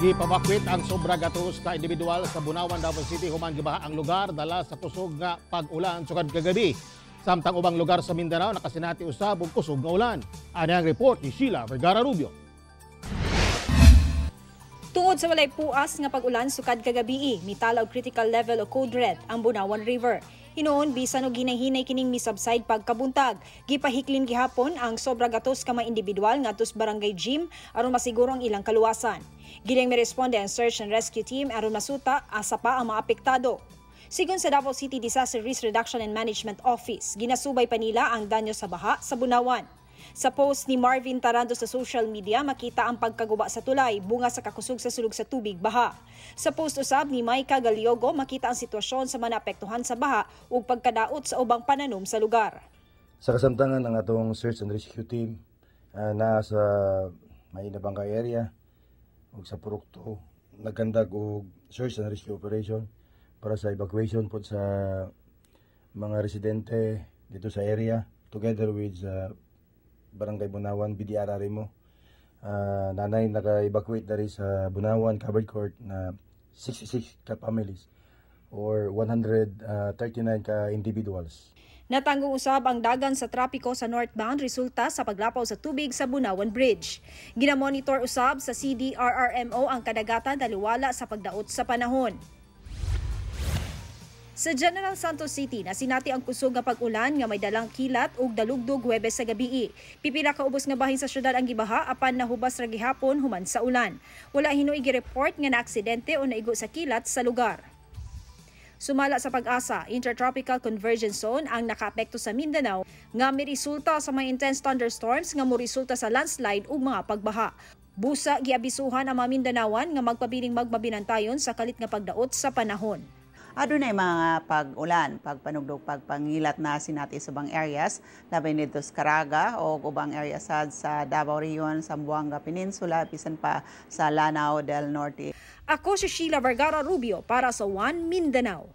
Gipabakwit ang sobra gatos ka individual sa Bunawan, Davao City human gibaha ang lugar dala sa kusog nga pag-ulan sukad kagabi. Samtang ubang lugar sa Mindanao nakasinati usab og kusog nga ulan. Ani ang report ni Sheila Vergara Rubio. Tungod sa walay puas nga pag-ulan sukad kagabi, mitala og critical level o code red ang Bunawan River. Hinuon bisan og hinay-hinay kining misubside pagkabuntag. Gipahiklin gihapon ang sobra gatos ka mga individual ngadto sa barangay gym aron masiguro ang ilang kaluwasan. Giling miresponde ang search and rescue team aron masuta asa pa ang mga apektado. Sigon sa Davao City Disaster Risk Reduction and Management Office, ginasubay pa nila ang danyo sa baha sa Bunawan. Sa post ni Marvin Tarando sa social media, makita ang pagkaguba sa tulay bunga sa kakusog sa sulog sa tubig baha. Sa post usab ni Maika Galiogo, makita ang sitwasyon sa mga naapektuhan sa baha ug pagkadaot sa ubang pananom sa lugar. Sa kasamtangan, ang atong search and rescue team naa sa Maina Bangka area ug sa Purok 2 nag-conduct og search and rescue operation para sa evacuation po sa mga residente dito sa area together with sa Barangay Bunawan, BDRRMO. Naa nay naka-evacuate dari sa Bunawan covered court na 66 ka families or 139 ka individuals. Natanggong usab ang dagan sa trapiko sa northbound resulta sa paglapaw sa tubig sa Bunawan Bridge. Ginamonitor usab sa CDRRMO ang kadagatan taliwala sa pagdaot sa panahon. Sa General Santos City, nasinati ang kusog nga pag-ulan nga may dalang kilat ug dalugdog Huwebes sa gabii. Pipila ka ubos nga bahin sa syudad ang gibaha apan nahubas ra gihapon human sa ulan. Wala hinuoy gi-report nga naaksidente o naigo sa kilat sa lugar. Sumala sa PAGASA, Intertropical Convergence Zone ang nakaapekto sa Mindanao nga miresulta sa mga intense thunderstorms nga moresulta sa landslide ug mga pagbaha. Busa giabisuhan ang mga Mindanawan nga magpabiling magmabinantayon sa kalit nga pagdaot sa panahon. Adunay mga pag-ulan, pagpanugdog, pagpangilat na sinati sa ubang areas, labi nito sa Caraga o ubang areas sa Davao Region, Zamboanga Peninsula, bisan pa sa Lanao del Norte. Ako si Sheila Vergara Rubio para sa One Mindanao.